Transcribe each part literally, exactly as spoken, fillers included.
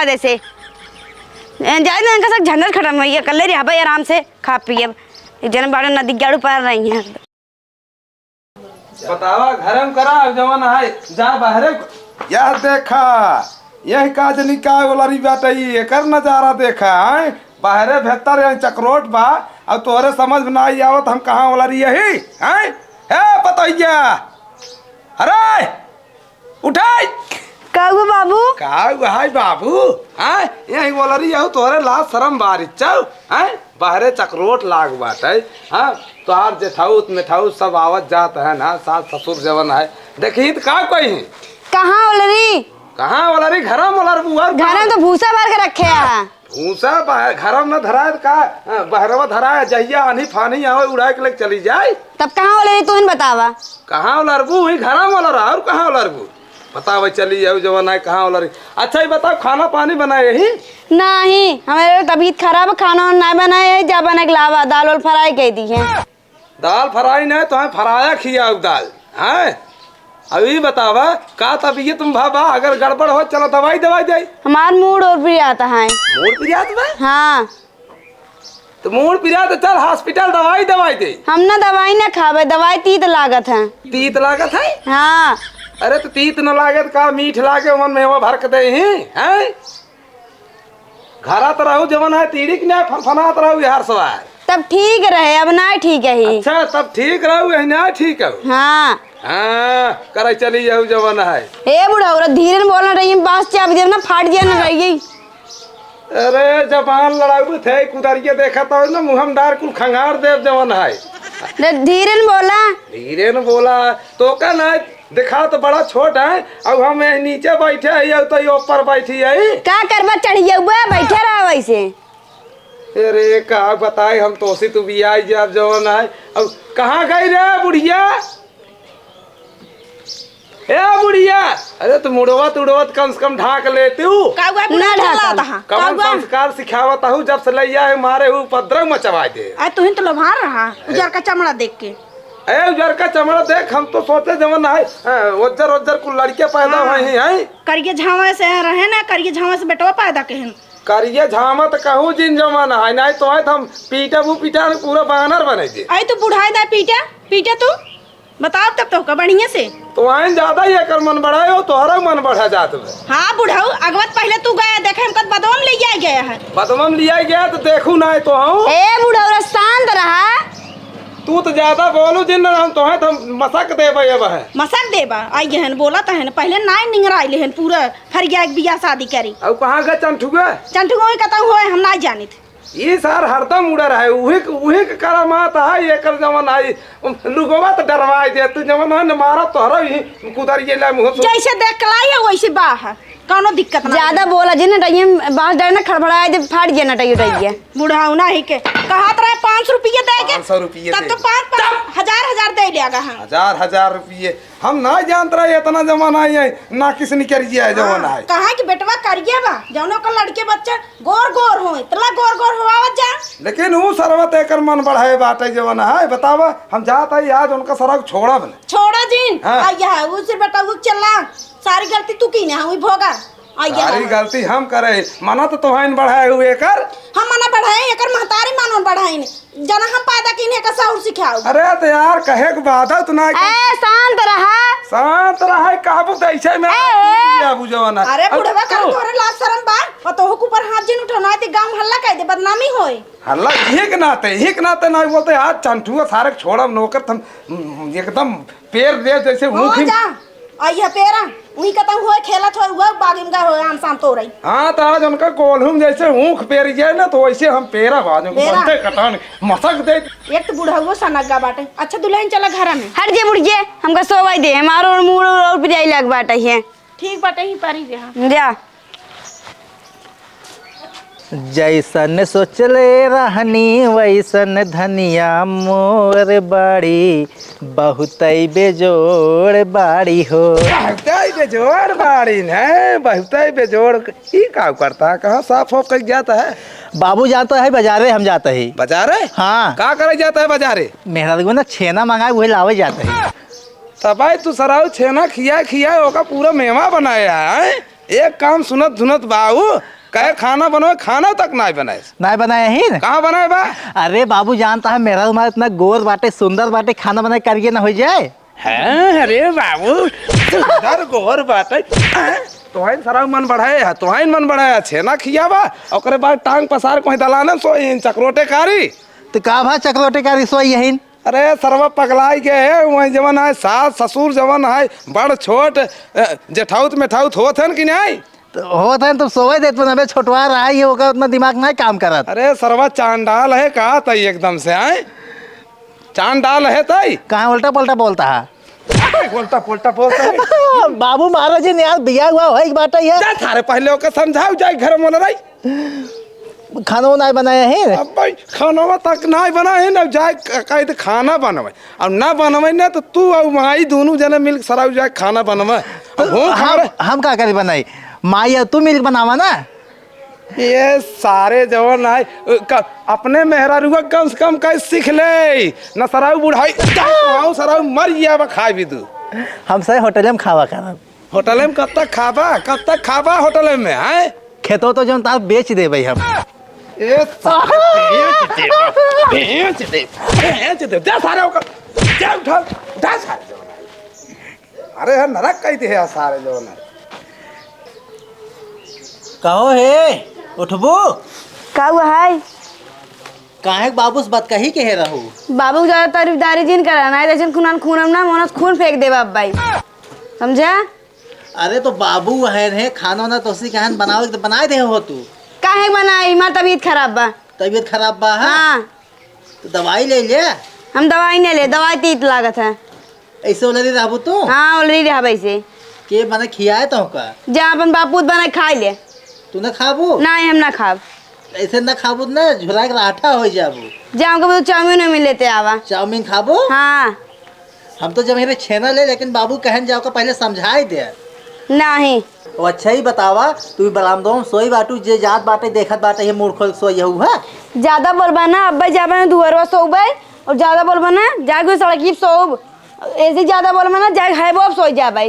जैसे जाए ना, इनका सब झंझट खत्म होइए, कल्ले रहबे आराम से, खा पिए। एक जने बाड़े नदी के आड़ू पार रही हैं। बतावा, घरे में करा, जवन है, जा बाहरे। यह देखा, यह का जनी का ओलरी बाटे, ई एकर नजारा देखा, हैं? बाहरे भीतर यहीं चकरोट बा, अब तोहरे समझ में नाई आवत, हम कहाँ ओलरी यही, हैं? हे पतोहिया, अरे, उठाई! का हुआ बाबू? का हुआ है बाबू? हैं? यही ओलरी यहू तोहरे लाज शरम बारी चाउ, हैं? बाहरे चकरोट लाग बाटे, हाँ? तोहार जेठाउत मेठाउत सब आवत जात है ना, सास ससुर जवन है। देखी त का कही? कहाँ ओलरी? कहाँ ओलरी? घरम ओलरबू और घर में तो भूसा भर के रखे हैं। भूसा बाहर, घरम न धराए त का, हाँ, बहरवा धराए, जहिया आन्ही फानी आवे, उड़ाए के लेके चली जाए। तब कहाँ ओलरी, तू ही बतावा। कहाँ ओलरबू? वही घरम ओलरा, और कहाँ ओलरबू? बतावे चली जाऊ जवन है, कहाँ ओलरी। अच्छा, ये बताओ, खाना पानी बनाए यही? नहीं, हमारे तबीयत खराब है, खाना वाना नहीं बनाए, यही जा बना के लावा, दाल वाल फ्राई कह दी है। दाल फ्राई नहीं, तो हम फ्राया खियाऊ दाल, हैं? अब ई बतावा, का तबीयत में भा बा? अगर गड़बड़ हो, चलो दवाई, दवाई दे। हमार मूड और पिरात है। मूड पिरात बा? हाँ। तो मूड पिरात, चल हॉस्पिटल, दवाई, दवाई दे। हम ना दवाई ना खावे, दवाई तीत लागत है। तीत लागत है? हाँ। अरे तो तीत न लागे तो का मीठ लागे, ओमन मेवा भर के दे ही, हैं? घरा त रहू जवन है, तीड़ी के ना फनफनात रहू यार सवार। तब ठीक रहे, अब ना ठीक है ही। अच्छा, तब ठीक रहू, यही ना ठीक है। हाँ। हाँ, करे चली जाऊ जवन है। ए बुढ़ा, औरत धीरे न बोलना रही, बांस चाप देव ना, फाट जाए ना रही। अरे, जबान लड़ाऊ थे, कुदारिये देखा तो ना, मुहम डार कुल खंगार देव जवन है। रे, धीरे न बोला। धीरे न बोला, तो का ना, देखा तो बड़ा छोट है, अब हम यही नीचे बैठे हैं, अब तो ये ऊपर बैठी है। का करबा, चढ़िया हुआ, बैठे रहा वैसे। अरे, का बताए हम तोसी, तू भी आई जा, अब जवन है। अब कहाँ गई रे बुढ़िया? ए बुढ़िया, अरे तू मुड़वत उड़वत कम से कम ढाक लेती हूँ। का हुआ, बुढ़ा ना ढाका। चिल्लात हा? कवन का हुआ? संस्कार सिखावत हूँ, जब से लैया है मारे हूँ उपद्रव मचवा दे। आ, तू ही तो लोभार रहा, उजर का चमड़ा देख के। ए, उजर का चमड़ा देख, हम तो सोचे जवन है, ए, ओज्जर ओज्जर कुल लड़के पैदा हाँ। हुए ही हैं। करिए झावा से रहे ना, करिए झावा से बेटवा पैदा के हैं। करिए झावा तो कहूँ जिन जवन है, नहीं तो है तो हम पीटा वो पीटा पूरा बानर बने दे। आई तू बुढ़ाई दा पीटा, पीटा तू। बताओ तब तो का बढ़िया से। तो आइन ज्यादा ही एकर मन बढ़ाए हो, तोहरा मन बढ़ा जात बे। हाँ बुढ़ऊ, अगवत पहले तू गया देखे, हमका बदवा में ले गया है। बदवा में लिया गया तो देखू ना तो हूँ। ए बुढ़ऊ रे, शांत रहा। तू तो ज्यादा बोलू जिन ना, हम तोहे तो मसक देबे अब है। मसक देबा, आई गए हन, बोला तो है ना, पहले ना निंगरा आइले हन, पूरा फरिया एक बियाह शादी करी। अब कहाँ गए चंठुआ? चंठुआ ही कतऊ होए, हम ना जानित। ई सार हरदम उड़ा रहे, उहे के, उहे के करामात है, एकर जवन आई, लुगवा त डरवाई दे, तू जवन है न मारा तोहरा ही कुदारिये ला मुँह से। जैसे देख के लाई है, वैसे बा है, कौनो दिक्कत ना। ज्यादा बोला जे न, डैम बांस डर न खड़बड़ाए दे, फाट जे न डैम, डैम। बुढ़ाऊ ना ही के, कहत रहे पाँच सौ रुपये दे के, पाँच सौ रुपये तब दे तो के। पाँच, पाँच, हजार, हजार दे लिया गा, हाँ। हजार, हजार रुपये। हम ना जानत रहे इतना जमाना है, ना किस निकरिया है जमाना हाँ, है। कहाँ कि बेटवा करिया बा, जौन ओकर लड़के बच्चा गोर गोर हो, इतना गोर गोर होवावत जा। लेकिन ऊ सरवा त एकर मन बढ़ाए बाटे जवन है, बतावा, हम जात हई आज उनका सरवा के छोड़ब न। छोड़ा जिन, हाँ। आ यह, ऊ सिर बेटा ऊ चला, सारी गलती तू की ना, हुई भोगा। आ यह। सारी गलती हम करे, मना तो तोहाइन बढ़ाए हुए एकर। हम मना बढ़ाए, एकर महतारी मानो बढ़ाइन। जना हम पैदा कीन है, का साउर सिखाऊ। अरे तो यार, कहे के बात है, तू ना ए, शांत रहा। शांत रहा, काबू तो ऐसे में ए, ए। बाबू जवान है। अरे अब बुढ़वा, कर तू तोहरे लाज शरम बा, और तोहू के ऊपर हाथ जिन उठाना है, तो गाँव में हल्ला कर दे, बदनामी होए। हल्ला यही के नाते, यही के नाते ना बोलते, आज चंठुआ सारे के छोड़ब नौकर, तुम एकदम पेर दे जैसे हो ऊख ही जा। आ यह पेरा, उही कतहूँ होए, खेलत होए, उहे बागी में गए होए, आम साम तोड़ई। हाँ, तो आज उनका कोल्हू में जैसे ऊख पेर जाए ना, तो वैसे हम पेरा बाज, पेरा। बनते कटान, मसक दे। एक तो बुढ़ऊ सनग्गा बाटे। अच्छा दुल्हन, चला घर में। हट जे बुढ़िये, हमका सोवई दे, हमारो मूड और पिराई लग बाटे है। ठीक बाटे, ही पारी जे हम। जा। जैसन सोचले रहनी वैसन धनिया मोर बाड़ी, बहुतै बेजोड़ बाड़ी हो। बहुतै बेजोड़ बाड़ी ने, बहुतै बेजोड़। ई का करता, कहाँ साफ हो कई जाता है? बाबू जाता है बाजारे, हम जाता है। बाजारे? हाँ। का करे जाता है बाजारे? मेहरारू ना छेना मंगाए, वही लावे जाता है। तबाई तू सराऊ छेना खिया खिया ओका पूरा मेवा बनाया है। एक काम सुनत धुनत बाऊ, कहे खाना बनावे, खाना तक नाय बनाए। नाय बनाए ही न? कहाँ बनाए बा? अरे बाबू, जानता है, मेहरारू हमार इतना गोर बाटे, सुंदर बाटे, खाना बनाए करिए ना हो जाए। हैं? अरे बाबू, सुंदर गोर बाटे। हैं? तोहाइन सराउ मन बढ़ाए है, तोहाइन मन बढ़ाए है, छेना खियावा, ओकरे बाद टांग पसार कोई दलाने सोई, चकरोटे कारी। तो का भा चकरोटे कारी सोई यहीन? अरे सरवा पगलाई गए है, वहीं जवन है, सास ससुर जवन है, बड़ छोट, अ, जेठाउत मेठाउत होत हन कि नहीं? तो होत हन, तो सोवे देत, पर अबे छोटवा रहा है, ओकर उतना दिमाग नहीं काम करत। अरे सरवा चांडाल है का तई एकदम से, हैं? चांडाल है तई? कहाँ उल्टा पुल्टा बोलता है? उल्टा पुल्टा बोलता है। बाबू महाराज जी ने यार बिया हुआ है, एक बात है यार। जा थारे पहले ओके समझाओ, जाए घर में रही। खानो नाय बनाए है। अब भाई, खानवा तक नाय बनाए है ना, जाए क-, कहे तो खाना बनवे। अब ना बनवे ना तो तू और माई दोनों जने मिल सराउ जाए खाना बनवे। अब तो हूँ हम, खावे। हम का करी बनाई? माई और तू मिल बनावा ना। ये सारे जवन आए, क-, अपने मेहरारुआ कम से कम कहे सीख ले। न सराउ बुढ़ाई, जाए खाओ सराउ मर गया बा खाए भी तू। हम सही होटल में खावा करब। होटल में कब तक खाबा? कब तक खाबा होटल में, हैं? खेतो तो जौन तार बेच देबै हम। ए सारे, बेच दे, बेच दे, बेच दे। दे सारे ओकर, दे उठा, दे सारे जौन है। अरे यार, नरक कही दे यार सारे जौन है। कहो हे, उठबू? का हुआ है? काहे के बाबू से बात कही के हे रहू? बाबू के ज्यादा तारीफदारी जिन करा, नाहीं जैसे खून खून ना, मोनस खून फेंक देबा अब भाई। समझा? अरे तो बाबू अहन है, खाना वाना तोसी कहन बनावे के तो बनाए दे हो तू। काहे बनाई? हमार तबीयत खराब बा। तबीयत खराब बा, हाँ? हाँ। तो दवाई ले ले। हम दवाई नहीं ले, दवाई तीत लागत है। ऐसे ओलरी रहबू तू? हाँ, ओलरी रहब ऐसे। के मने खियाए तो का? जा अपन बापूत बना खाई ले। तू ना खाबू? नहीं, हम ना खाब। ऐसे ना खाबू ना, झुरा के राठा हो जाबू। जा हमको बोल चाउमीन उमीन लेते आवा। चाउमीन खाबू? हाँ। हम तो जब मेरे छेना ले, लेकिन बाबू कहन जाओ का पहले समझाई दे। नहीं। ओ अच्छा ही बतावा, तू बरामदों में सोई बाटू, जे जात बाटे देखत बाटे, ये मुड़ खोल सोई हऊ है? ज्यादा बोलबा ना, अब्बे जाबे ना दुअरवा सोबे, और ज्यादा बोलबा ना, जाके सड़की पे सोब। ऐसे ज्यादा बोलबा ना, जाके हाईवे पे सोई जाबे।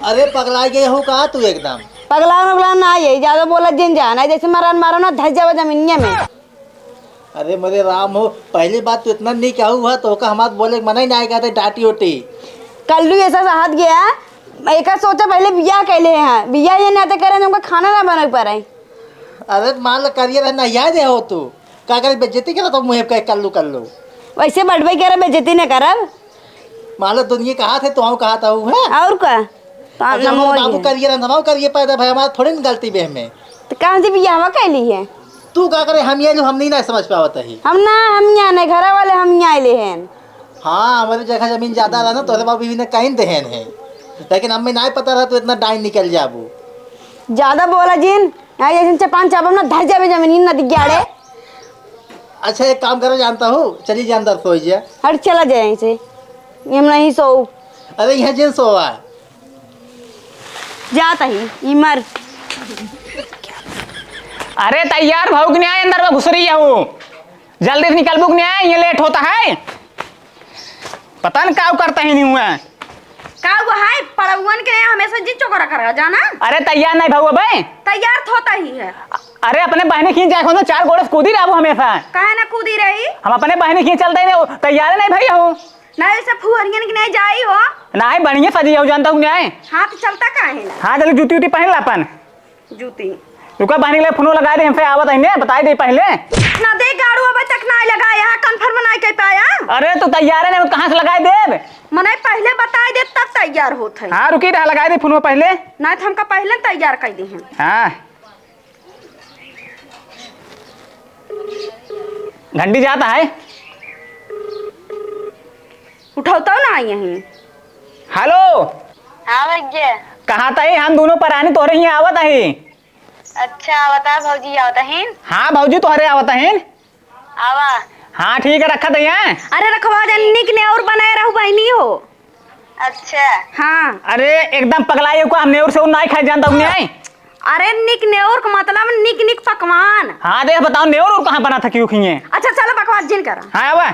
अरे पगला गए हो का तू एकदम? पगला उगला ना ये, ज्यादा बोला जिन जा, नहीं जैसे मारन मारो ना, धस जाबे जमीनिया में। अरे मोरे राम हो, पहली बात तो इतना नहीं कहू है, तो का हमार बोले के मना ही ना आएगा, तो डांटी उठी। कल्लू ऐसा सहत गया, एका सोचा पहले बियाह कैले हैं, बियाह ये नाते करे, हमको खाना ना बना पारे। अरे मान लो करिए रहे, नहिया दे हो तू, का करे बेइज्जती करे तो मुँह पे कल्लू कल्लू। वैसे बटबे करे, बेइज्जती न करब। मान लो दुनिया कहा थे, तो हम कहा था हूँ, हैं? और का? तो हम अच्छा, ना हमारे मोरी बाबू है। करिए रहे, हमारे करिए पैदा भाई, हमारे थोड़ी ना गलती बे हमें। तो कहाँ से बियाहवा कैली है? तू का करे, हम ये लो, हम नहीं ना समझ पावत ही। हम ना, हम यहाँ नहीं, घर वाले हम यहाँ आइले हैं। हाँ, हमारे जगह जमीन ज्यादा रहा ना, तोरे बाबू ने कहीं देहन है, लेकिन हमें नहीं पता रहा, तू इतना डाइन निकल जाबू। ज्यादा बोला जिन, नहीं जैसे चपान चापम ना धस जाबे जमीन, ना दिग्याड़े। अच्छा, एक काम करो, जानता हूँ, चली जा अंदर सोई जा। हट, चला जाए यहीं से, हम नहीं सोऊ। अरे, यहाँ जिन सोवा। जात ही, ई मर। अरे तैयार भऊ कि नहीं आए, अंदर में घुस रही हूँ, जल्दी से निकलबू कि नहीं आए, ये लेट होता है। पता न काउ करता ही नहीं हुआ। का हुआ है, पड़ौवन के यहाँ हमेशा जी चोकरा कर जाना। अरे तैयार नहीं भऊ अबे। तैयार तो होता ही है। अरे अपने बहने खींच जाए, कौन चार गोड़े से कूदी रहबू हमेशा। काहे ना कूदी रही? हम अपने बहने खींच चलते ही नहीं, तैयार नहीं भई हो। नहीं, ऐसे फुहरियन के नहीं जाई हो। नहीं, बढ़िया सजी हो, जानता हूँ, नहीं। हाँ, तो चलता काहे ना? हाँ, चलो, जूती उती पहन ला अपन। जूती। रुका, बहनी के लिए फोनो लगाए दे, हमसे आवत है ने, बताई दे पहले। ना दे, गाड़ू अबे तक ना लगा, यहाँ कन्फर्म ना कर पाया। अरे, तो तैयार है ना, कहाँ से लगाए देब? मने पहले बताई दे, तब तैयार होत है। हाँ, रुकी रहा, लगाए दे फोनो पहले। नहीं, तो हमका पहले तैयार कर दी हैं। हाँ। घंटी जाता है। उठावता ना आई यहीं। हेलो। हाँ भैया। कहाँ तही? हम दोनों परानी तोहरे ही आवत ही। अच्छा, आवता भौजी, आवता ही। हाँ भौजी, तोहरे आवत ही। आवा। हाँ ठीक है, रखा तही। अरे रखवा जा, निक नेउर बनाए रहू बहनी हो। अच्छा। हाँ। अरे एकदम पगलाई हो का, हम नेउर से नाई खाए जानता हूँ, नहीं? अरे निक नेउर का मतलब निक निक पकवान। हाँ देख बताओ, नेउर और कहाँ बना था, क्यों खिए? अच्छा चलो बकवास जिन करा। हाँ आवा।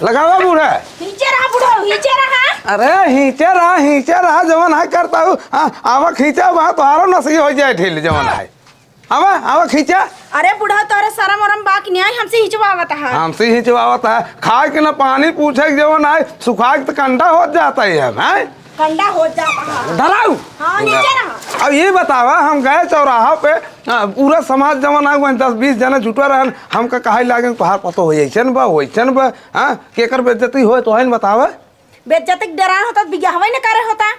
लगावा बूढ़ा। हीचे रहा बूढ़ो, हीचे रहा। अरे हीचे रहा, हीचे रहा, जवन है करता हूँ। हाँ, आवा खींचा, वहाँ तोहारो नसी हो जाए ढील जवन है। आवा, आवा खींचा। अरे बूढ़ा, तोरे शरम वरम बा कि नहीं, हमसे हिचवावत है। हमसे हिचवावत है, खाए के ना पानी पूछे के जवन है, सुखाए के तो कंडा हो जाता है हम, हैं? कंडा हो जाता है। धराऊ। हाँ, नीचे रहा। अब ये बतावा, हम गए चौराहा पे, आ, पूरा समाज जवन है, वहीं दस बीस जने जुटा रहन, हमका कहे लागे, "तोहार पतो हो, ऐसन बा, वैसन बा, हाँ, केकर बेइज्जती होए, तोहन बतावा।" बेइज्जती के डरान होता, तो बियाहवा ही न करे होता।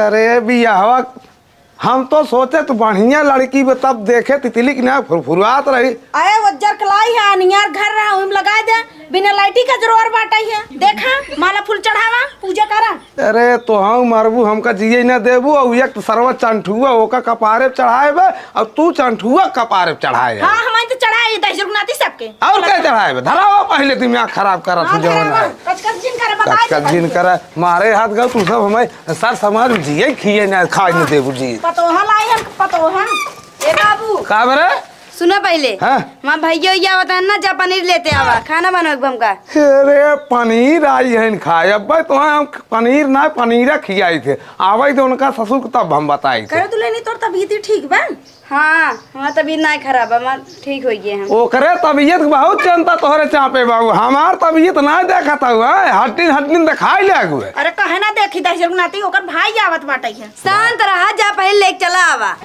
अरे, बियाहवा, हम तो सोचे तू बढ़िया लड़की बा, तब देखे तितली की ना फुरफुरात रही। अरे, उज्जर कलाई है, अनियार घर रहा, उहिम लगा दे, बिना लाइटी का जरूर बाटा ही है। देखा, माला फूल चढ़ावा, पूजा करा। अरे, तोहू मरबू, हमका जिए न देबू, और एक तो सरवा चंठुआ, ओका कपारे पे चढ़ाए बे, और तू चंठुआ कपारे पे चढ़ाए बे। हाँ, हमारे तो चढ़ाए, दहिजर नाती सबके। और क्या चढ़ाए बे? धरावा पहले दिमाग खराब करत हाँ, हो जवन धरावा। है। कचकच जिन करे, बता कचकच दे जिन पहले। करे, मारे हाथ गए, तू सब हमें सर समाज में जिए खिए ना, खाए न देबू जी। पतोहा लाई हम, पतोहा। ए बाबू। का बरे? सुनो पहिले। हाँ? हमार भैया उइया आवत है ना, जा पनीर लेते आवा, खाना बनावे के हमका। अरे पनीर आई है खाए, अब तो हम पनीर ना, पनीर खियाई थे, आवे तो उनका ससुर को तब हम बताई थे। करे दुल्हनी, तोर तबीयत ही ठीक बा? हाँ, हमार तबीयत ना खराब बा, हमार ठीक हो गए हम। ओकरे तबीयत के बहुत चिंता तोहरे चापे बाबू, हमार तबीयत ना देखत हुआ, हड्डी हड्डी दिखाई ले हुए। अरे कहे ना देखी दहिजर नाती, ओकर भाई आवत बाटे है। शांत रहा, जा पहिले लेके चला आवा।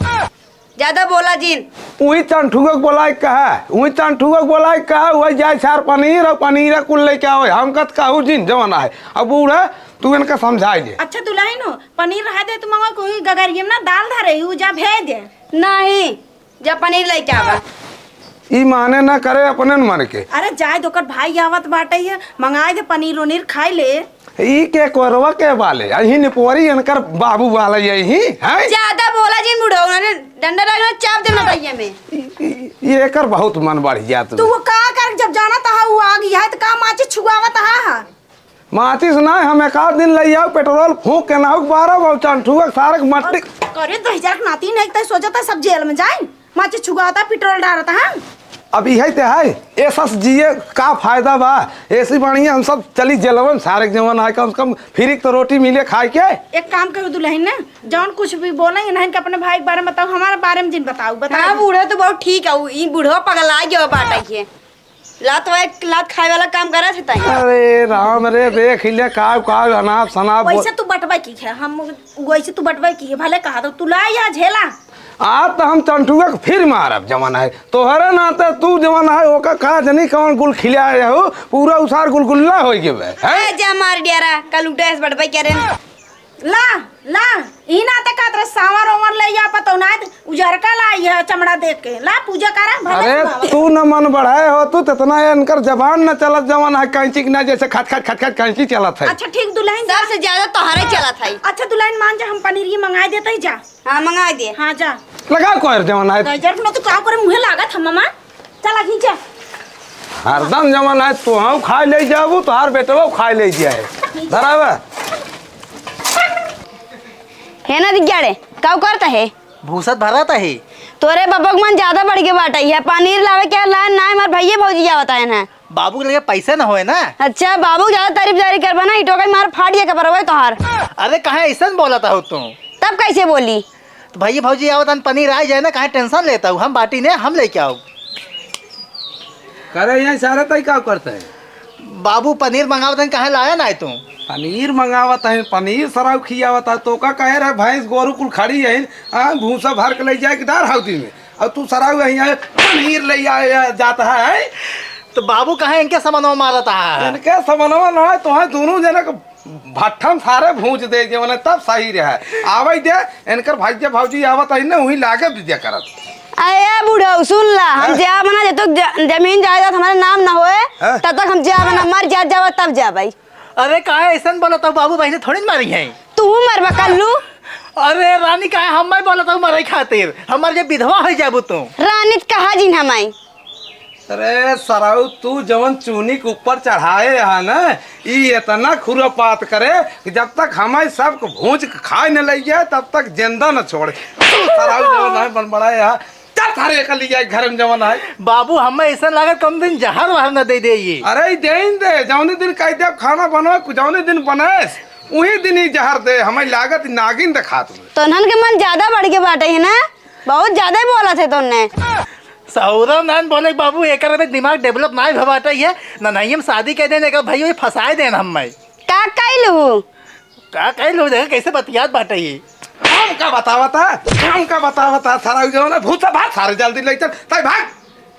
ज्यादा बोला जिन। उही चंठुआ के बोलाए के कहा, उही चंठुआ के बोलाए के कहा, वही जाए चार पनीर और पनीर कुल लेके आवे। हम कत कहू जिन जवन आए। अब बूढ़ा, तू इनका समझाई ले। अच्छा दुल्हन हो, पनीर रहा दे, तू मंगा कोई गगरिये में ना दाल धरे, उ जा भेज दे। नहीं, जा पनीर लेके आवा। ई माने ना करे अपने मन के। अरे जाए दे, ओकर भाई आवत बाटे है, मंगाए दे पनीर उनीर खाई ले। ई के कोरवा के बाले? अही निपोरी इनकर बाबू वाला यही, हैं? ज्यादा बोला जिन बुढ़ऊ, उन्होंने डंडा रखना चाप देना भैया में। ई, ई, ई एकर बहुत मन बढ़ गया तू। तू वो का कर, जब जाना तहा वो आग यह तो का माचिस छुआवत हा? माचिस ना, हम एक आध दिन ले आओ, पेट्रोल फूंक के ना उबारा, वो चंठुआ सारे के मट्टी। करे दहिजर नाती नहीं तो सोचता सब जेल में जाए। माचिस छुआता, पेट्रोल डालता, हाँ? अब इहे ते है, एसस जिए का फायदा बा? एसी बढ़िया हम सब चली जेलवन, सारे के जवन आए, कम से कम फ्री के तो रोटी मिले खाए के। एक काम करो दुल्हन ना, जौन कुछ भी बोले, इन्हन के अपने भाई के बारे में बताओ, हमारे बारे में जिन बताओ, बताओ। हाँ, बूढ़ा तो बहुत ठीक है, उ, ई बूढ़वा पगला गयो बाटे के। लात वाला, लात खाए वाला काम करत है ताई। अरे राम रे, देख ले का, का अनाप शनाप बोल। वैसे तू बटबे की है, हम वैसे तू बटबे की है, भले कहा तो तू ला या झेला। आज तो हम चंठुआ के फिर मारब जवन है। तोहरे नाते तू जवन है, ओका का जनी कौन गुल खिलाए हो, पूरा उसार गुलगुल्ला हो गए बे, हैं? ए, जा मार डियारा, कल उठे से बटबे करे। ला, ला, ई नाते कहत रहे, सावर ओवर ले या पतौ ना, उजरका ला, यह चमड़ा देख के। ला, पूजा करा, भले अरे, सुनावा। तू न मन बढ़ाए हो, तू तितना इनकर जबान न चलत जवन है, कैंची के ना जैसे खट खट खट खट कैंची चलत है। अच्छा, ठीक, दुल्हन जा। सबसे ज्यादा तोहरे चलत है। अच्छा, दुल्हन मान जा, हम पनीर ही मंगाए देते ही जा। हाँ, मंगा दे। हाँ, जा। लगा कोयर जवन है। गजर न तो का करे मुँहे लागत हम, मामा। चला खींचा। हरदम जवन है, तू हम खाए ले जाबू, तोहार बेटवा खाए ले जाए। बराबर। हे ना दिग्गाड़े, का करता है? भूसत भरत है। तोरे बाबा के मन ज्यादा बढ़ के बाटे है। पनीर लावे के लाइन ना, हमार भैया भौजी आवत है ना। बाबू के लगे पैसे न होए ना। अच्छा, बाबू के ज्यादा तारीफ जारी करबा ना, इटो का मार फाट जाए कपड़वा तोहार। अरे, काहे ऐसन बोलत हो तू? तब कैसे बोली? तो भैया भौजी आवत हन, पनीर आ जाए ना, काहे टेंशन लेता हूँ? हम बाटी ने, हम लेके आओ। करे यहाँ सारे तई का करते हैं? बाबू पनीर मंगावत हन, काहे लाया ना तू? पनीर मंगावत है, पनीर सराउ खियावत है, तो का कहे रहे भैंस गोरू कुल खड़ी है, हाँ, भूसा भर के ले जाए के डार हाउदी में। और तू सराउ यहाँ पनीर ले आया जाता है। तो बाबू कहाँ इनके समनवा मारत है? इनके समनवा ना है, तो है दोनों जने के भट्ठम सारे भूंज दे जे मने तब सही रहे। आवे दे, इनकर भैया भौजी आवत है ना, वही लागे विद्या करत। अरे बुढ़ऊ, सुन ला, हम हाँ? जाब ना, जब तक ज-, जमीन जायदाद हमारे नाम ना होए, हाँ? तब तक हम जाब ना, मर जा, जाब तब जाब भाई। अरे काहे ऐसन बोलत हो बाबू, बहिने थोड़ी न मरी हैं। तू मरबा कल्लू। अरे रानी काहे हम नहीं बोलत हो मरे खातिर, हमर जे विधवा हो जाबू तू। रानी त कहा जिन हमाई। अरे सराऊ तू जवन चूनी के ऊपर चढ़ाए है ना, ई इतना खुरापात करे कि जब तक हमारे सबको भूंज के खाए न लग जाए तब तक जिंदा न छोड़े। तू सराऊ जवन है बन बड़ा है, अरे थारे एकर लिया घर में जवन है। बाबू, हमें ऐसा लागत कौन दिन जहर वहर न दे दे ये। अरे ई देइन दे, जौने दिन कह दे खाना बनाओ, जौने दिन बनाएस, उही दिन ही जहर दे। हमें लागत नागिन दिखात हुए। तोहन के मन ज्यादा बढ़ के बाटे है ना, बहुत ज्यादा ही बोलत है तोहने। सौरव नान बोले बाबू, एकर अबे दिमाग develop नाई भवा बाटे ये, ना नहीं हम शादी कह देन, एकर भाई ये फंसाए देन हमें। का कइलू? का कइलू? देख कैसे बतियात बाटे ये। हमका बतावता, हमका बतावता, सरऊ जवन है, भूत से भाग, सारे जल्दी ले चल, तय भाग।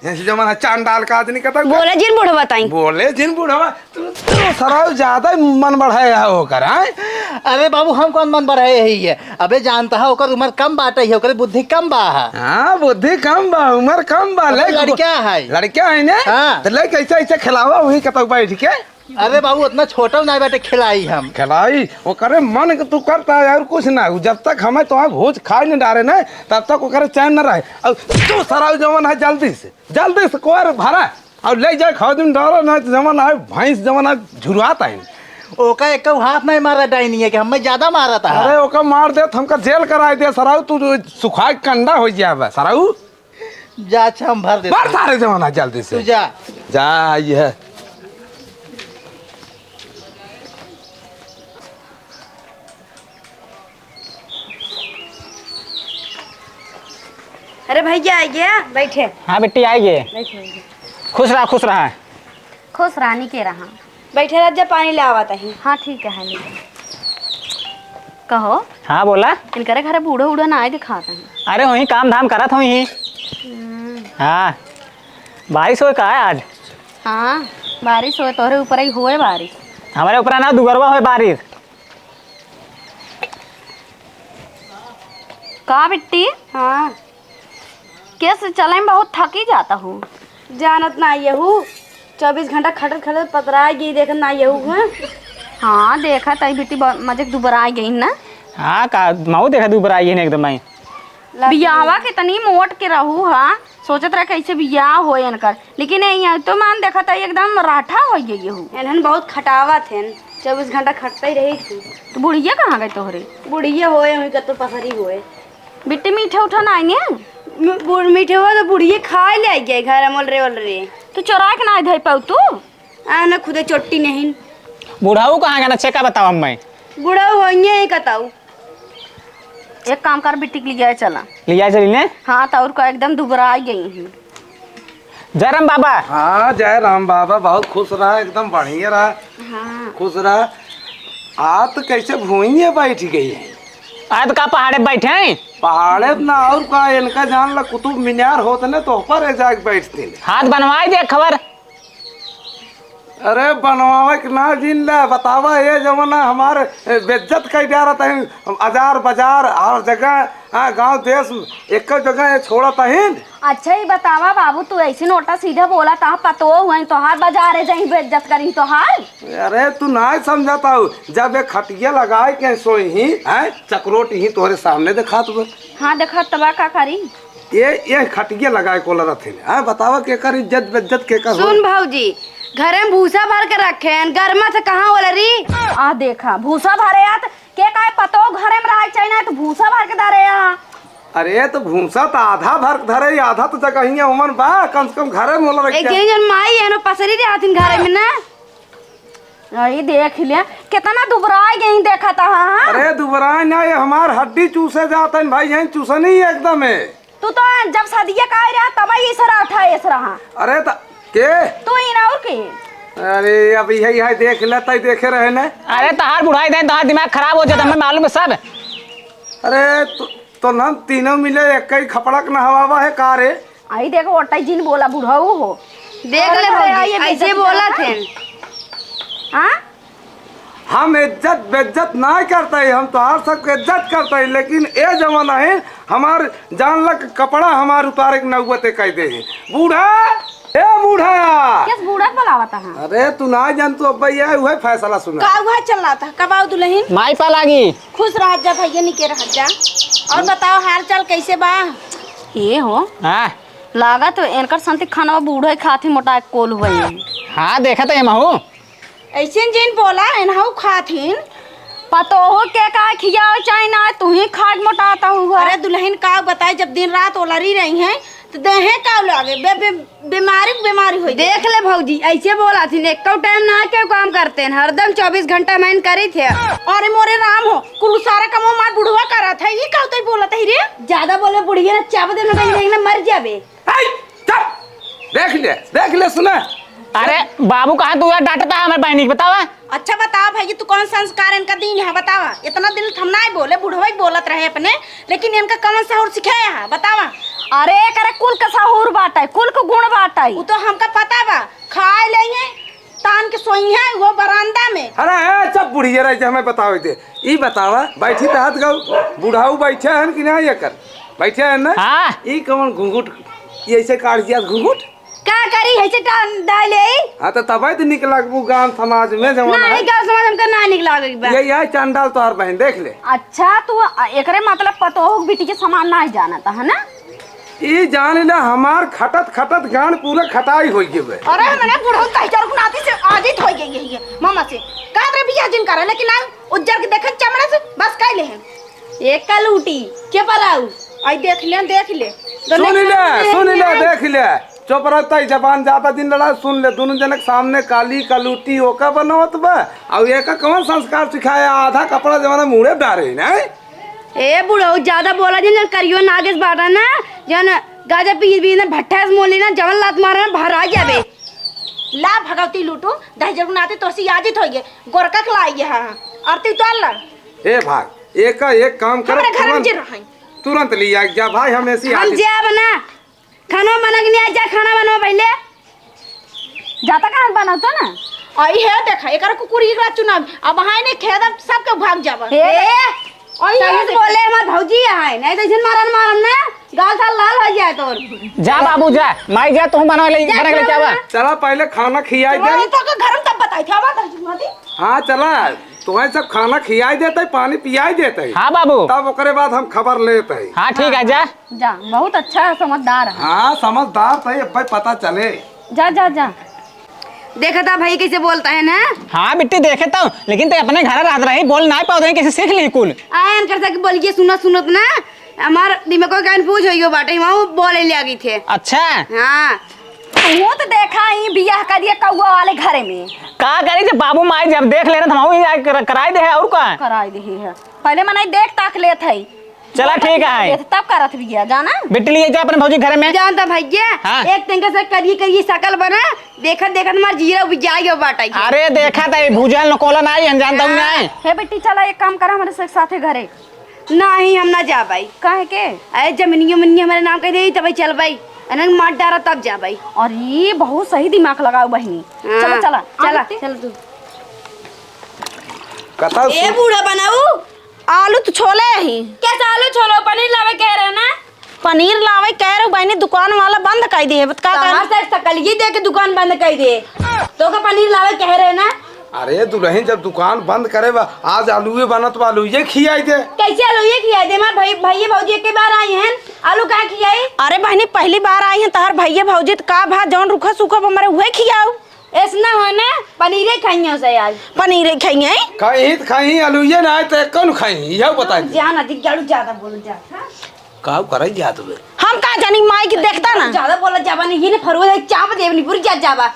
ऐसे जवन है, चांडाल का आदमी कहता। बोले जिन बूढ़वा ताई। बोले जिन बूढ़वा, तू, तू सरऊ ज्यादा ही मन बढ़ाया है ओकर, हैं? अरे बाबू, हम कौन मन बढ़ाए है ये? अबे जानता है, ओकर उम्र कम बाटे है, ओकर बुद्धि कम बा है। हाँ, बुद्धि कम बा, उम्र कम बा, अबे ले, लड़का है। लड़का है ने? हाँ। तो ले कैसे, ऐसे खिलावा, वही कतौ बैठ के। अरे बाबू, उतना छोटा ना बाटे, खिलाई हम। खिलाई, ओकरे मन के तू करता है और कुछ ना। उ जब तक हमें तो भोज खाए न डारे ना, तब तक ओकरे चैन न रहे। और तू सरऊ जवन है, जल्दी से, जल्दी से कोर भरा और ले जाए खाओ दिन डारो ना, जवन है भैंस जवन है झुरवाता है। ओका एक हाथ नहीं मारा डाइनी है कि हमें ज्यादा मारा था। अरे ओका मार दे तो हमका जेल कराए दे सरऊ, तू जो सुखाए कंडा हो जाए सरऊ। जा, अच्छा, हम भर देते। भर सारे जवाना जल्दी से। तू जा। जा, ये है। अरे भैया, आ गया, बैठे। हाँ बिट्टी, आ गए। बैठे, बैठे। खुश रहा, खुश रहा। खुश रानी के रहा। बैठे रह जा, पानी ले आवत ही। हाँ, ठीक है, ले। कहो। हाँ, बोला। इनकरे घरे बूढ़ो उढ़ो ना आए दिखात है। अरे, वहीं काम धाम करत होई ही। हम्म। हाँ, बारिश होए का है आज? हाँ, बारिश होए, तोहरे ऊपर ही होए बारिश। हमारे ऊपर ना, दुगरवा होए बारिश। का बिट्टी? हाँ। केस चले में बहुत थकी जाता हूँ। जानत ना यहू, चउबीस घंटा खटत खटत पतराई गई, देखत ना यहू, हाँ? हाँ, देखत आई बिट्टी, ब-, मजे के दुबराई गई ना। हाँ, का, महू देखा दुबराई गई ना एकदम आई। बियाहवा के तनी मोट के रहू, हाँ? सोचत रहे कैसे बियाह होए इनकर, लेकिन ये तो मान देखत आई एकदम राठा हो गई यहू। इन्हन बहुत खटावत हैं, चउबीस घंटा खटते ही रही थी। तो बुढ़िया कहाँ गई तोहरे? बुढ़िया होए, हुई कतो पसरी होए। बिट्टी मीठा उठा ना आइने? म-, बु-, मीठे हुआ तो बुढ़िए खाए ले आई गए घर, अमल रे, ओल रे। तू चोरा के ना धई पाऊ तू? आ ना खुदे चोट्टी नहीं। बुढ़ाऊ कहाँ गया ना, चेका बताओ हमें। बुढ़ाऊ होइए ही कताऊ। एक काम कर, बिट्टी के लिए चला। लिया चली ने? हाँ, तो और का एकदम दुबराई गई हैं। जय राम बाबा। हाँ, जय राम बाबा, बहुत खुश रहा, एकदम बढ़िया रहा। हाँ। खुश रहा। आ तो कैसे भुइये बैठ गई है? आ तो का पहाड़े बैठे हैं? पहाड़े ना और का, इनका जान ला कुतुब मीनार होत ने तो ऊपर जाके बैठते। हाथ बनवाई दे खबर। अरे बनवावे के ना जिन ले, बतावा ये जमाना हमार, ए, बेइज्जत कई डारत है, अजार बाजार हर जगह, हाँ, गांव देश एक जगह ये छोड़त है। अच्छा ही बतावा बाबू, तू ऐसे नोटा सीधा बोला, ता पतो हुआ तोहार बाजार है, जहीं बेइज्जत करी तोहार। अरे तू ना समझता हूँ, जब एक खटिया लगाए के सोई ही, हैं, चकरोट ही तोहरे सामने दिखात बा। हाँ, दिखात बा, का करी? ये, ये खटिया लगाए कोला रथिन। हाँ, बतावा केकर इज्जत बेइज्जत केकर होई? सुन भौजी, घरे में भूसा भर के रखे हैं, गर्मा से कहाँ होला री? आ देखा, भूसा भरे आत, के काहे पतो घरे में रहे चाहे ना, तो भूसा भर के धरे आ। अरे, तो भूसा तो आधा भर के धरे, आधा तो जगहिया उमन बा, कम से कम घरे में होला रखे। एक जन जन माई है, नो पसरी दे आथिन घरे में ना। अरे देख लिया, कितना दुबराई गई देखा था, हाँ? अरे दुबराई ना, ये हमार हड्डी चूसे जात है भाई, यहीं चूसनी एकदम है। तू तो जब सदिया का रहा तब ही इसरा उठा इसरा, हाँ। अरे त-, के? तू ही ना और के? अरे अब यही है, देख ले, तई देखे रहे ने। अरे तहार बुढ़ाई देन, तहार दिमाग खराब हो जाता, हमें मालूम है सब। अरे तू, तो हम तीनों मिले एक ही खपड़क नहवावा है का रे? आई देखो, ओटाई जिन बोला बुढ़ऊ हो। देख ले अरे, भौजी, ये ऐसे बेइज्जती बोला करता थे। है। हाँ? हम इज्जत बेइज्जत ना करते ही, हम तोहार सबके इज्जत करते ही, लेकिन ए जमाना है हमार जान लग कपड़ा हमार उतारे के नौबते कह दे है। बूढ़ा, ए बूढ़ा। किस बूढ़ा के बुलावत है? अरे तू ना जान, तू अब ये उहे फैसला सुना। का उहे चल रहा था? कब आओ दुल्हन? माई पा लागी। खुश रह जा भैया, निके रह जा। और बताओ हाल चाल कैसे बा? ये हो। हाँ। लागत हो, इनकर संती खाना बूढ़े खात ही मोटा कोल हुए। हाँ, देखत है महू। ऐसे जिन बोला, एनहू खाथिन। पतोहो के का खियाओ चाहे ना, तू ही खाट मोटाता हुआ। अरे दुलहिन का बताई, जब दिन रात ओलरी रही हैं, तो देहे का लागे, बे-, बे-, बीमारी के बीमारी होई। देख ले भौजी, ऐसे बोला थी, एको टाइम ना केहू काम करते हैं, हरदम चउबीस घंटा मैन करी थे। अरे मोरे राम हो, कुल सारा कमो मार बुढ़वा करत है, ये का होता है बोलत है रे? ज्यादा बोले बुढ़िया ना, चाप दे ना, कहीं ना मर जाबे। हाय, चुप! देख ले, देख ले, सुना। अरे बाबू, कहाँ तू यार डांटता है हमारे बहनी के, बतावा। अच्छा बतावा भाई, तू कौन संस्कार इनका दीन है, बतावा। इतना दिन हम ना बोले, बुढ़वा ही बोलत रहे अपने, लेकिन इनका कौन सहूर सिखाया है, बतावा। अरे करे कुल का सहूर बाटे, कुल का गुण बाटे। वो तो हमका पता बा, खाए ले हैं, तान के सोई हैं वो बरामदा में। अरे ए, चुप बुढ़िया रह जा, हमें बतावे दे। ई बतावा, बैठी तहत गऊ, बुढ़ाऊ बैठे हैं कि ना ये कर? बैठे हैं ना? हाँ। ई कौन घुंघुट, ये ऐसे काट दिया घुंघुट? का करी, ऐसे टान डाले? हाँ, तो तबे तो निक लगबू गांव समाज में, जमाना नहीं, है। गांव समाज हमका ना निक लागे बा। ये, ये चंडाल तोहार बहन, देख ले। अच्छा, तू अ, एकरे मतलब पतोह के बेटी के समान ना जानता है ना? ई जान ले, हमार खटत खटत गांड पूरा खटाई हो गए बे। अरे, हमने बुढ़ऊ तहिजर को नाती से आजित हो गई है ये, मामा से। कहत रहे बियाह जिन करे, लेकिन ना उज्जर के देखे चमड़े से, बस कह ले हैं। एक कलूटी, के पर आऊ? आई देख ले, देख ले। सुन ले, सुन ले, देख ले। चुप रहता ही, जबान ज्यादा दिन लड़ा, सुन ले, दोनों जनक सामने काली कलूटी ओका बनवत बा, और एका कौन संस्कार सिखाया, आधा कपड़ा जमाना मुड़े डारे, नहीं? ए बुढ़ऊ, ज्यादा बोला जिन, जन करियो नागेश बाटा ना, जन गाजा पी पी ना, भट्ठा से मोली ना, जवन लात मारा ना, बाहर आ जाबे। ला भगवती लूटू, दहिजर नाते तोसी आजित होइए, गोरका खलाई है, हाँ, आरती उतार ला। ए भाई, एक, एक काम कर, हमरे घर में तुरंत, जे रहई। तुरंत ले आ जा भाई, हम ऐसी हम आजित। जाब ना, खाना बना के नहीं आ जा, खाना बनवा पहले। जाता कहाँ बनाता ना? आई है, देखा, एकरा कुकुर एकरा चुनाव। अब हाय नहीं खेदा, सबके भाग जावा। ए, आई सही है, से देखा। बोले, हमार भौजी है, नहीं तो इसन मारन मारन ना, गाल साल लाल हो जाए तोर। जा बाबू जा, माई जा, तू बना ले, जा, बना के लेके आवा। चला पहले खाना खियाई दे। तो के घर में तब बताई थी, आवा दर्जन मती। हाँ, चला, तुम्हें सब खाना खियाई देते, पानी पियाई देते। हाँ बाबू। तब ओकरे बाद हम खबर लेते। हाँ, ठीक है, जा। जा, बहुत अच्छा है, समझदार है। हाँ, समझदार तो ये भाई पता चले। जा, जा, जा। देखा था भाई कैसे बोलता है ना? हाँ बिट्टी, देखे तो, लेकिन ते अपने घर रहत रही, बोल ना पावत रही, कैसे सीख ली कुल? आयन कर सके बोलिए, सुनत सुनत ना, हमार दिमाग को ज्ञान पूछ होइयो बाटे, वहाँ वो बोले ले आ गई थे। अच्छा। हाँ। तू तो देखा ही बियाह करिए कौआ वाले घरे में। का करी जब बाबू माई जब देख लेना तो हम ही जाके कर-, कराई दे है और का? कराई दे है। पहले मनाई देख ताक लेत है। चला, ठीक है। तब करत बिया, जाना? बिट्टी लिए जा अपने भौजी घर में। जानता भैया, हाँ। एक तंगे से करिए करिए शकल बना, देखत देखत हमार जीरा उबिजा गयो बाटा ये। अरे देखा त भूजल नकोलन आई, हम जानता हूँ हाँ। नहीं। हे बेटी, चला एक काम करा, हमारे से साथे घरे। नहीं, हम ना जाबाई। काहे के? अरे जमीनियो मनियो हमारे नाम कह दे, तब चलबाई। अनंग मार डारा तब जाबाई। अरे बहुत सही दिमाग लगाओ बहनी। हाँ। चला, चला, चला, चला। चल तू। कतौ ए सु- बूढ़ा बनाऊ, आलू तो छोले ही। कैसे आलू छोलो? पनीर लावे कह रहे ना? पनीर लावे कह रहे बहनी, दुकान वाला बंद कर दिए। बता का कहाँ से सकलिए दे के दुकान बंद कर दिए? तो का पनीर लावे कह रहे ना? अरे दुल्हन, जब दुकान बंद करे बा, आज आलूए बनत बा, आलूए खियाई दे। कैसे आलूए खियाई दे? हमार भाई, भैया भौजी एक बार आई हैं, आलू कहाँ खियाई? अरे बहनी, पहली बार आई हैं तहार भैया भौजी, तो का भा जौन रुखा सूखा बा, हमारे उहे खियाऊ। ऐसना हो ना, पनीरे खाइए से आज। पनीरे खाइए? खाई तो खाई, आलूए ना आए तो कौन खाई, यह बता दे। जान अधिक गाड़ू ज्यादा बोल जा। हाँ? काऊ करई जात बे? हम का जानी, माई की देखता ना। ज्यादा बोला जाबा नहीं, ये ने फरुआ चाप देबनी, बुरी जात जाबा।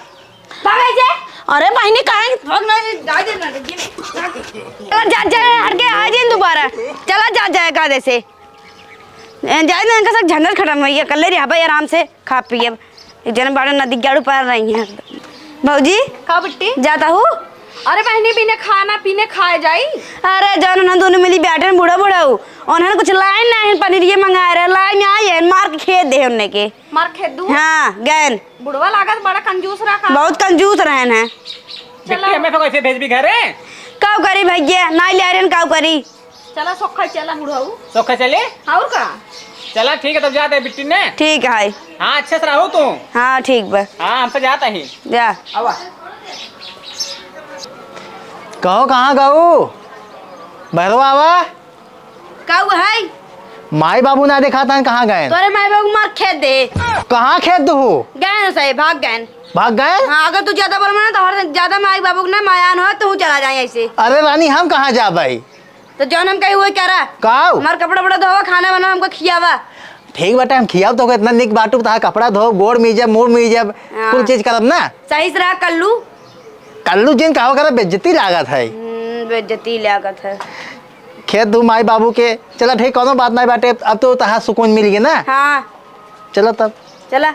भाग ऐसे। अरे बहनी, काहे? भाग ना, जा दे ना, दे ना। चला, जा, जा, हट के आ जाइन दोबारा। चला, जा, जा, का जैसे। ए, जाए ना, इनका सब झंझट खत्म होइए, कल ले रहा भाई आराम से। खा पिए। एक जने बाड़े नदी गाड़ू पार रही हैं। भौजी, का बिट्टी? जाता हूँ। अरे बहनी, बिना खाना पीने खाए जाई? अरे जौन उन्हन दोनों मिली बैठे हैं, बूढ़ा बूढ़ा हो। उन्हन कुछ लाइन ना है, पनीर ये मंगाए रहे, लाइन आई है, मार के खेद दे उन्हें के। मार खेद दू? हाँ, गैन। बुढ़वा लागत बड़ा कंजूस रहा का? बहुत कंजूस रहन है। चलो। बिट्टी, हमें तो कैसे भेजबी घरे? का करी भैया, ना ले आ रहे हैं, का करी? चला सोखा चला बुढ़ऊ। सोखा चले? और का? चला ठीक है, तब जाते हैं बिट्टी ने। ठीक है। हाँ, अच्छे से रहो तू। हाँ, ठीक बा। हाँ, हम तो जाता ही। जा। आवा। कहो, कहाँ गऊ? बहरवा आवा। का हुआ है? माई बाबू ना देखात हैं, कहाँ गए? तोरे माई बाबू मार खेत दे। कहाँ खेत दू? गए न सही, भाग गए। भाग गए? हाँ, अगर तू ज्यादा बोलबा ना तो हर ज्यादा माई बाबू के ना मायान हो, तू चला जाए ऐसे। अरे रानी, हम कहाँ जाब भाई? तो जौन हम कही वही करा। का? हमार कपड़ा वपड़ा धोवा, खाना बनावा, हमको खियावा। ठीक बाटे, हम खियाब तो इतना निक बाटू, तहार कपड़ा धो, गोड़ मीजब, मुंह मीजब, हाँ। कुल चीज करब ना। सही से रहा कल्लू। कल्लू जिन कहो करे, बेइज्जती लागत है। हम्म, बेइज्जती लागत है। खेत दू माई बाबू के। चला ठीक, कौनो बात नहीं बाटे, अब तो तहार सुकून मिल गया ना। हाँ। चला तब। चला।